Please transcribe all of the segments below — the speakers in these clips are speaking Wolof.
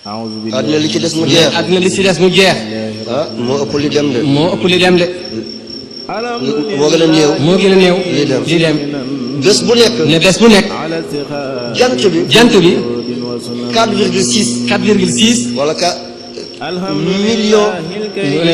àddina li ci des mu jeex. àddina li ci des mu jeex. ah moo ëpp li dem de. moo ëpp li dem de. moo gën a néew. moo gën a néew. li dem. bés bu nekk. ne bés bu nekk. jant bi. jant bi. 4,6. 4,6. wala million.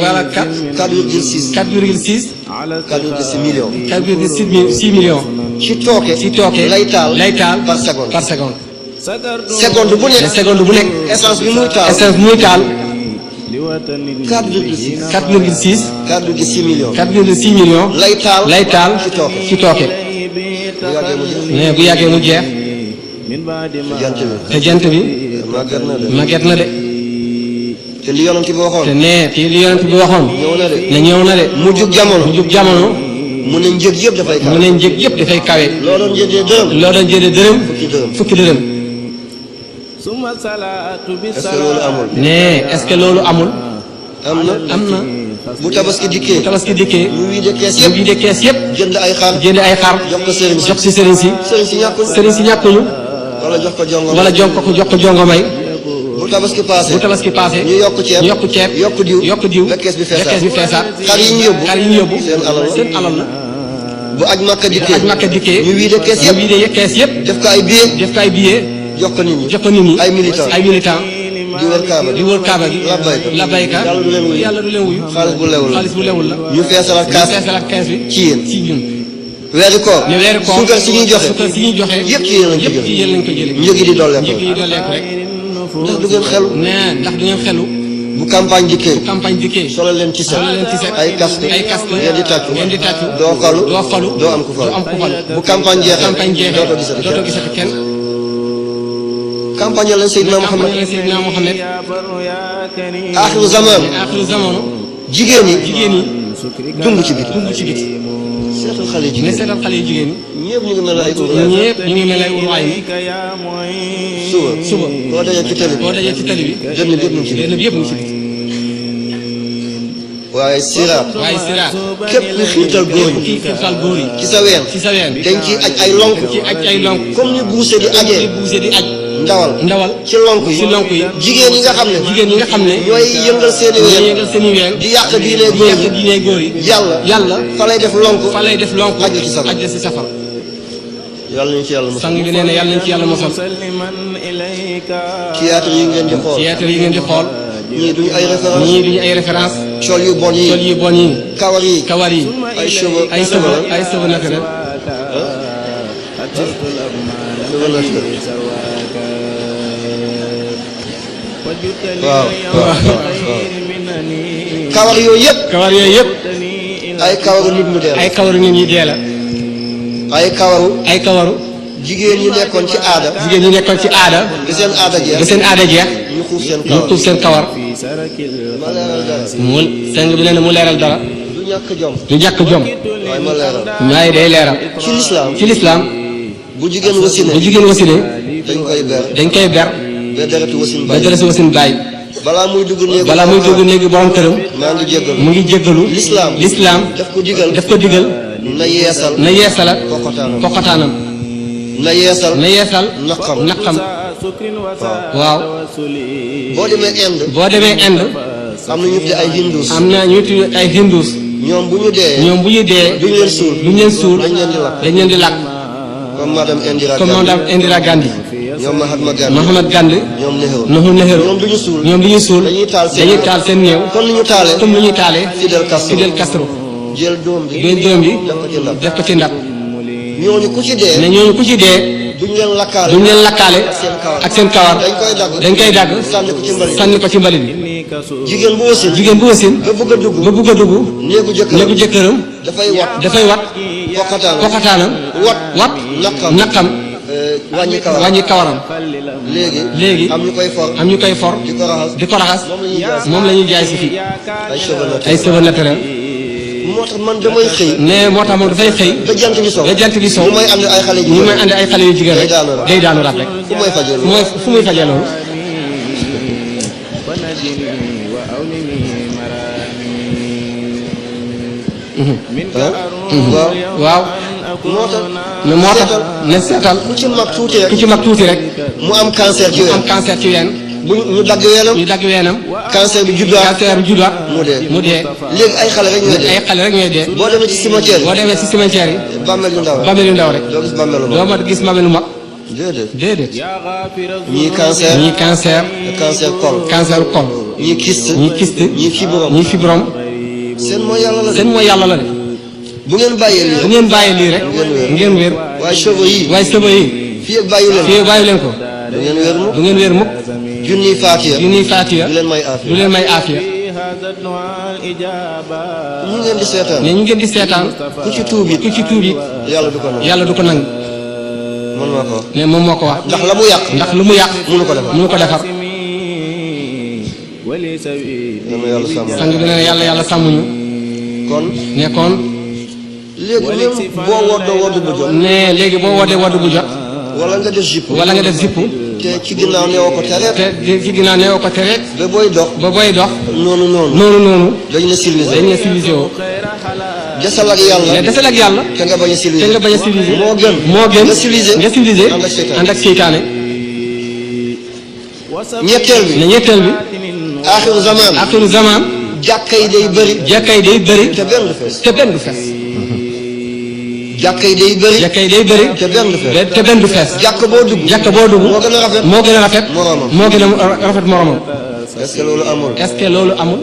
wala 4,6. 4,6. 4,6 millions. 4,6 millions. ci tooke. ci tooke lay taal par seconde. seconde bu nekk. seconde bu nekk. essence bi muy taal. essence bi muy taal. 4,6. 4,6. 4,6 millions. 4,6 millions. lay taal ci tooke. ci tooke. bu yàggee mu jeex. mais bu yàggee mu jeex. jant bi. te jant bi. màgget na de. te li yonent bi waxoon. te nee te li yonent bi waxoon. ñëw na de. ne ñëw na de. mujjug jamono. mujjug jamono. mu ne njëg yëpp dafay kawe. mu ne njëg yëpp dafay kawe. loo doon jëndee dërëm. loo doon jëndee dërëm. fukki dërëm. est-ce que loolu amul. nee est-ce que loolu amul. am na. bu tabaski dikkee. bu tabaski dikkee. ñu wiide kees ñu yëpp. wiide kees yëpp. jënd ay xar. jënd ay xar. jox ko sëriñ si. jox si sëriñ si. sëriñ si ñàkkuñu. sëriñ si ñàkkuñu. wala jox ko jongo. wala jox ko jongo may. bu tabaski paase. bu tabaski paase. ñu yokk ceeb. yokk diw. yokk diw. ba kees bi feesaat. xar yi ñu yóbbu. seen alal la. bu aj makka dikkee. ñu wiide kees yëpp. def ko ay billet. jox ko nit ñi. ay militant. di wër kaaba gi. labbayka. yàlla du leen wuyu. xaalis bu lewul la. ñu feesalaat kees bi. ci ñun. weeri koor. suukar si ñuy joxe. yëpp ci yéen lañ ko jëlee. njëg yi di dolleeku rek. ndax du ngeen xelu. ndax du ngeen xelu. bu campagne dikkee. solal leen ci set. ay casque. ngeen di tàccu. doo falu. doo am ku falu. bu campagne jeexee. dootoo gisati kenn. campagne la Seydina Muhammad. aaxiru zaman. jigéen ñi. dund ci biti. seetal xale yu jigéen ñi. ñëpp ñu ngi mel ne ay uru ay. suba. boo dajee ci tali bi. dënn bi yëpp ñu ngi ci biti. waaye siraat. képp ku xiirtal góor yi. ci sa ween. dañ ciy aj ay lonk. comme ni buuse di ajee. ndawal ci lonk yi. jigéen yi nga xam ne. ñooy yëngal seeni ween. di yàq diine góor yi. yàlla fa lay def lonk. aj ci safara. yàlla nañu ci yàlla mosal. sang bi nee na yàlla nañu ci yàlla mosal. théâtre yi ngeen di xool. ñii duñu ay référence. col yu bon yi. kawar yi. ay cheveux naturels. waaw. kawar yooyu yëpp. ay kawaru nit ñu dee la. ay kawaru. jigéen ñi nekkoon ci aada. bi seen aada jeex. ñu xuuf seen kawar. sang bi nee na mu leeral dara. du ñàkk jom. waaye day leeral. ci lislaam. bu jigéen wasine. dañ koy ber. ba deretu wasin bàyyi. balaa muy dugg néegi borom këram. mu ngi jéggalu. lislaam daf ko digal. na yeesala poqotaanam. na yeesal naqam. waaw. boo demee Inde. am na ñu tudd ay hindus. ñoom bu ñu dee. duñ leen suul. dañ leen di lakk. comme madame Indira Gandhi. ñoom Mahatma Gandhi. ñoom Nehru. ñoom du ñu suul. dañuy taal seen néew. comme ni ñuy taalee. Fidel Castro. jël doom bi def ko ci ndab. ñooñu ku ci dee. duñ leen lakkaale. ak seen kawar. dañ koy dagg. sànni ko ci mbalit bi. jigéen bu wasin. ba bëgg a dugg. néegu jëkkëram. dafay wat. poqataanam. wat. naqam. wàññi kawaram. léegi am ñu koy for. di ko raxas. moom la ñuy jaay si fii. ay cheveux naturels. moo tax man damay xëy. moo tax moom dafay xëy. ba jant bi so. mu may andi ay xale yu jigéen rek. day daanu rab rek. fu muy fajee loolu. waaw. moo tax ne seetal. ku ci mag tuuti rek. mu am cancer ci ween. bu ñu dagg weenam ñu dagg weenam cancer bi judduwaat cancer bi judduwaat mu dee léegi ay xale rek ñooy dee ay xale rek ñooy dee boo demee ci cimetière boo demee ci cimetière yi bàmmeel yu ndaw rek bàmmeel yu ndaw rek doo gis bàmmeelu doo ma gis bàmmeelu mag déedéet déedéet ñii cancer cancer col cancer col ñii kyste ñii ñii fibrome seen mooy yàlla la seen mooy yàlla la de bu ngeen bàyyee lii bu ngeen bàyyee lii rek ngeen wér waaye cheveux yi waaye sëba yi fii ak bàyyi leen fii bàyyi leen ko du ngeen wér mu du ngeen wér mukk junniy faatiya junniy faatiya du leen may du leen may aafiya ñu ngeen di seetaan mais ñu ngeen di seetaan ku ci tuub it ku ci tuub it yàlla du ko nangu yàlla du ko nangu man maa ko wax mais moom moo ko wax ndax la mu yàq ndax lu mu yàq mënu ko defar mënu ko defar dama yàlla sàmm sang bi ne yàlla sàmmuñu kon ne kon léegi même boo woddoo wodd bu jot ne léegi boo wootee wodd bu jot wala nga def jipp wala nga def zipp te ci ginnaaw neewoo ko tereet te ci ginnaaw neewoo ko tereet ba booy dox ba booy dox noonu dañ ne civilisé dañ ne civilisé woo desal ak yàlla mais desal ak yàlla te nga bañ a civilisé te nga bañ a civilisé moo gën nga civilisé ànd ak seytaane ñetteel bi ne ñetteel bi axiru zaman jàkka yi day bëri jàkka yi day bëri te benn du fees te benn du fees jàkka yi day bëri jàkka yi day bëri te benn du fees te benn du fees jàkka boo dugg moo gën a rafet moo gën a rafet moromam moo gën a rafet moromam est-ce que loolu amul est-ce que loolu amul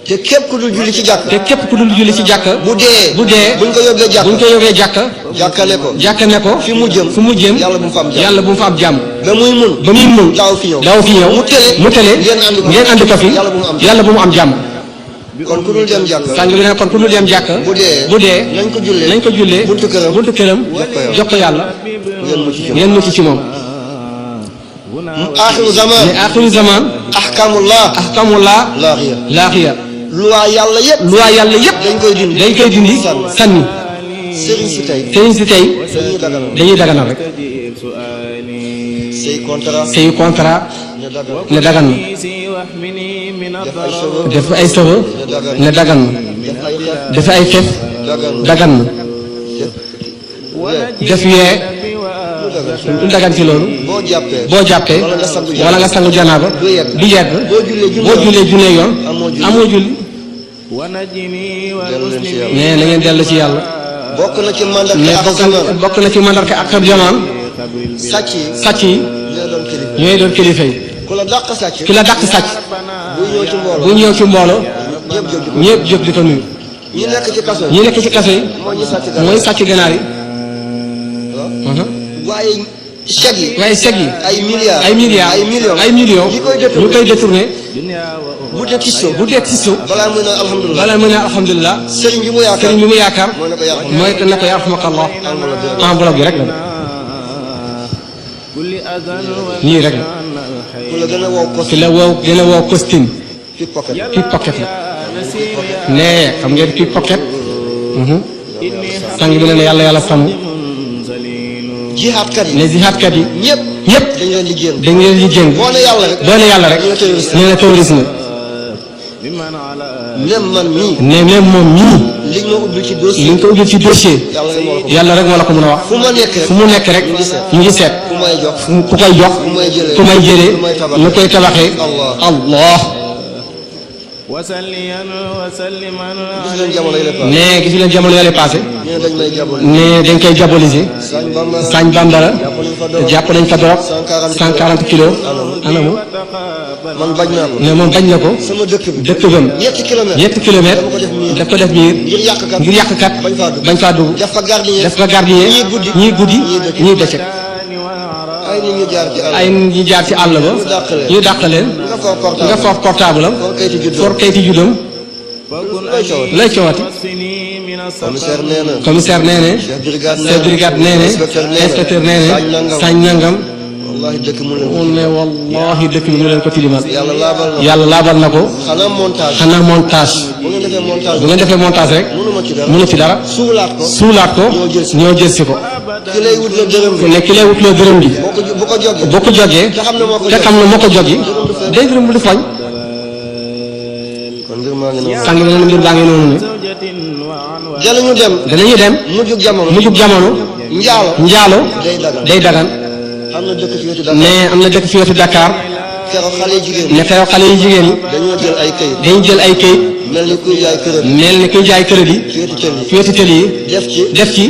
te képp ku dul julli ci jàkk te képp ku dul julli ci jàkk bu dee buñ ko yóbbee jàkk jàkka ne ko fi mu jëm yàlla bu mu fa am jàmm ba muy mun daaw fi ñëw mu tële ngeen ànd ko fi yàlla bu mu am jàmm kon ku dul dem jàkk sang bi ne kon ku dul dem jàkk bu dee nañ ko jullee buntu këram jox ko yàlla ngeen mucc ci moom axiru zaman ne axiru zaman ahkamullah laaxiya loi yàlla yëpp dañ koy dindi sànni sëriñ si tey dañuy daganal rek say contrat ne dagan na def ay sëba ne dagan na def ay xef dagan na def yee lu dagan ci loolu boo jàppee wala nga sangu janaaba du yegg boo jullee junne yoon amoo julli mais na ngeen dellu ci yàlla bokk na ci mandarga ak jamaan sàcc yi ñooy doon kilifa yi ki la dàq sàcc bu ñëw ci mbooloo ñëpp jóg di ko nuyu ñi nekk ci kaso yi mooy sàcc ganaar yi waaye chèque yi ay millions ñu koy détourné bu dee tisso balaa muy naan alhamdulilah sëriñ bi mu yaakaar mooy na ko yarhamukallah enveloppe bi rek la nii rek la ki la gën a wow costume pickpocket la nee xam ngeen pickpocket sang bi ne yàlla sàmm jihaadkat yi ne jihaadkat yi ñëpp dañ leen di jéng boo ne yàlla rek nee na terrorisme même moom mii li nga ko ubbil ci dossier yàlla rek moo la ko mën a wax fu mu nekk rek ñu ngi seet ku koy jox ku may jëlee nu koy tabaxee allah ne gis leen jamono yële passé ne dañ koy diaboliser Sañ Bambara jàpp nañ fa dorog 140 kilos anamu ne moom bañ na ko dëkk bam ñetti kilomètres daf ko def miir ngir yàqkat bañ faa dugg def fa gardien ñii guddi ñii bëccëg ay nit ñu jaar ci àll ba ñu dàq leen nga foof portable am for kayiti juddam lay coowati commissaire nee ne chef brigade nee ne inspecteur nee ne sañ nangam mu ne wallahi dëkk bi mu leen ko tilimal yàlla laabal na ko xanaa montage bu ngeen defee montage rek mënu ci dara suulaat ko ñoo jël si ko ne ki lay wutloo dërëm bi boo ko jógee te xam ne moo ko jógi day dërëm bu di fañ sang bi ne mbir baa ngi noonu ne danañu dem mujjug jamono njaalo day dagan ne am na dëkk fi wetu Dakar keroog xale yu jigéen ne keroog xale yu jigéen ñi dañoo jël ay kayit dañu jël ay kayit mel ni kuy jaay kërëm mel ni kuy jaay crédit féeti tël yi def ci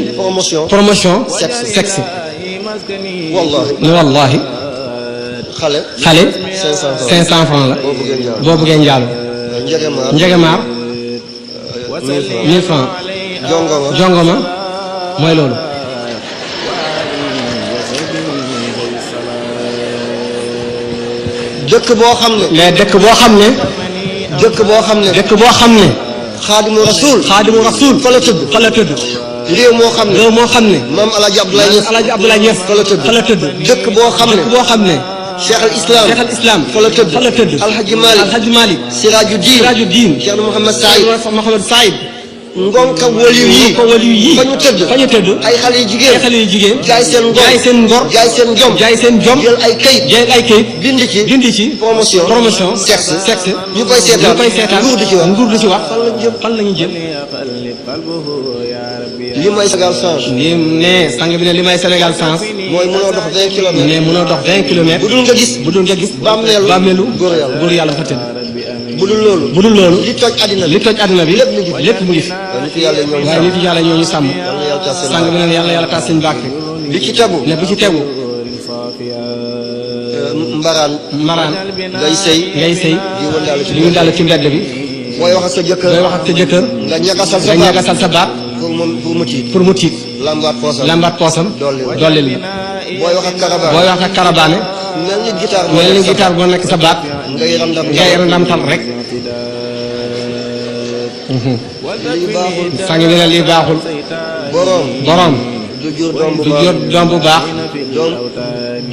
promotion sexe wallahi xale 500 francs la boo bëggee njaalo njegemaar 1000 francs jongoma mooy loolu dëkk boo xam ne mais dëkk boo xam ne xaadimu rasul fa la tëdd réew moo xam ne maam Alaaji Abdoulaye Niass fa la tëdd dëkk boo xam ne Cheikh al Islam fa la tëdd Alhaji Malick Siraju Diin Cheikh Mouhamed Saïd ngonka waliw yi fa ñu tëdd ay xale yu jigéen jaay seen ngor jaay seen jom jël ay kayit bind ci promotion sexe ñu koy seetaan nguur di ci wax fan la ñu jëm li may Sénégal change ne sang bi ne li may Sénégal change mooy mënoo dox 20 kilomètres ne mënoo dox 20 kilomètres bu dul nga gis bàmmeelu góor yàlla fa tëdd bu dul loolu li toj àddina bi lépp mu ngi fi waaye nit yàlla ñoo ñu sàmm sang bi ne yàlla taas seen bàkk bi ci tegu mbaraan ngay sëy di wëndaale ci mbedd bi booy wax ak sa jëkkër nga ñagasal sa baat pour mu tiit lambaat poosam dollil la booy wax ak karabaane mel ni guitare boo nekk sa baat ngay randamtal rek sang bi ne lii baaxul borom du jur doom bu baax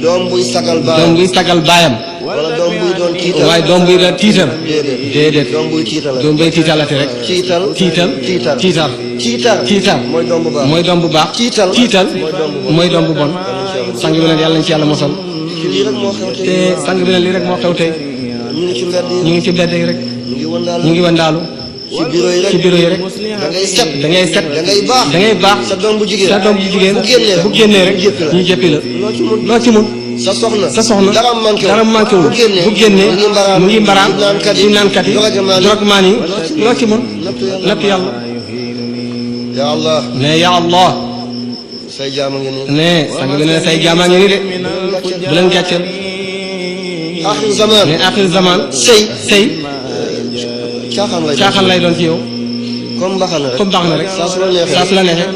doom buy sagal baayam wala doom buy doon tiital waaye doom buy doon tiital déedéet doom buy tiitalati rek tiital mooy doom bu baax tiital mooy doom bu bon sang bi ne yàlla nañ ci yàlla mosal te sang bi ne lii rek moo xew tey ñu ngi ci mbedd yi rek ñu ngi wandaalu ci bureau yi rek da ngay set da ngay baax sa doom bu jigéen bu génnee rek ñu jëppi la loo ci mun sa soxna dara manqué wul bu génnee mu ngi mbaraan ci naankat yi drogueman yi loo ci mun natt yàlla ne ya Allah ne sang bi ne say jaamaa ngi nii de bu leen gàcceel ne axir zaman sëy caaxaan lay doon ci yow comme baax na rek saa su la neexee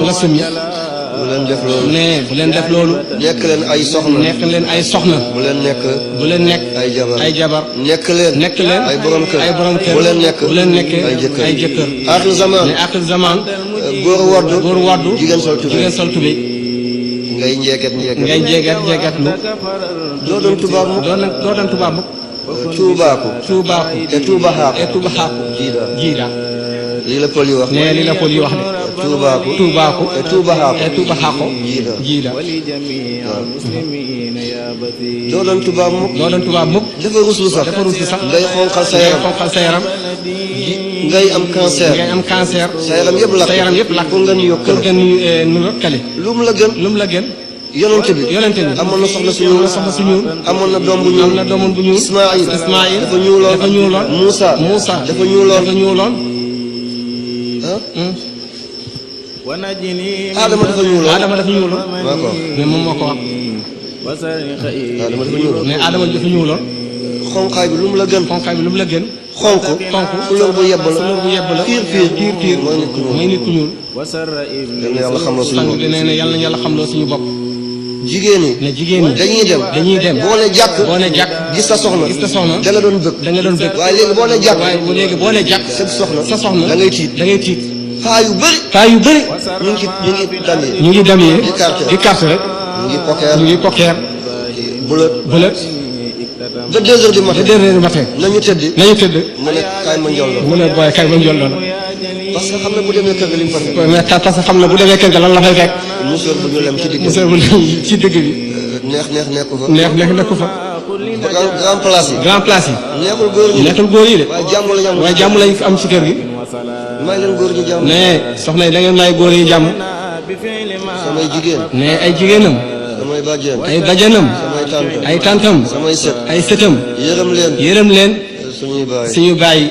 nga summi ne bu leen def loolu nekk leen ay soxna bu leen nekk ay jabar nekk leen ay borom kër bu leen nekk ay jëkkër ne axir zaman góor waddu jigéen sol tubéy ngay njeegat lu doo doon tubaab mukk tuubaaku e tuubaxaaku jiida lii la pël yi wax ne lii la pël yi wax de tuubaaku e tuubaxaaku jiida doo doon tubaab mukk dafa ruslu sax ngay xonqal sa yaram ngay am cancer sa yaram yëpp lakk pour nga ñu yokkale lu mu la gën yonente bi amoon na soxna su ñuul amoon na doom bu ñuul Ismaïl dafa ñuuloon Moussa dafa ñuuloon Adama dafa ñuuloon mais moom moo ko wax mais Adama dafa ñuuloon xonqaay bi lu mu la gën xonq couleur bu yebb la piir mooy nit ku ñuul sang bi nee na yàlla na yàlla xamloo suñu bopp jigéen ñi dañuy dem boo ne jàkk gis sa soxna da nga doon bëgg waaye léegi boo ne jàkk sa soxna da ngay tiit paa yu bëri ñu ngi damyee di carte rek ñu ngi poker bulet ba 2 heures du matin nañu tëdd mu ne kaay ma njol doon parce que xam na bu demee kër ga li mu fa fekk mais parce que xam na bu demee kër ga lan la fay fekk musóor bu ñu lem ci digg bi neex nekku fa grand place yi nekkul góor yi de waaye jàmm lañ am ci kër gi may leen góor ñi jàmm ne soxna yi da ngeen may góor yi jàmm samay jigéen ne ay jigéenam ay bàjjenam ay tantam samay sët ay sëtam yërëm leen yërëm leen suñuy baay suñu bàyyi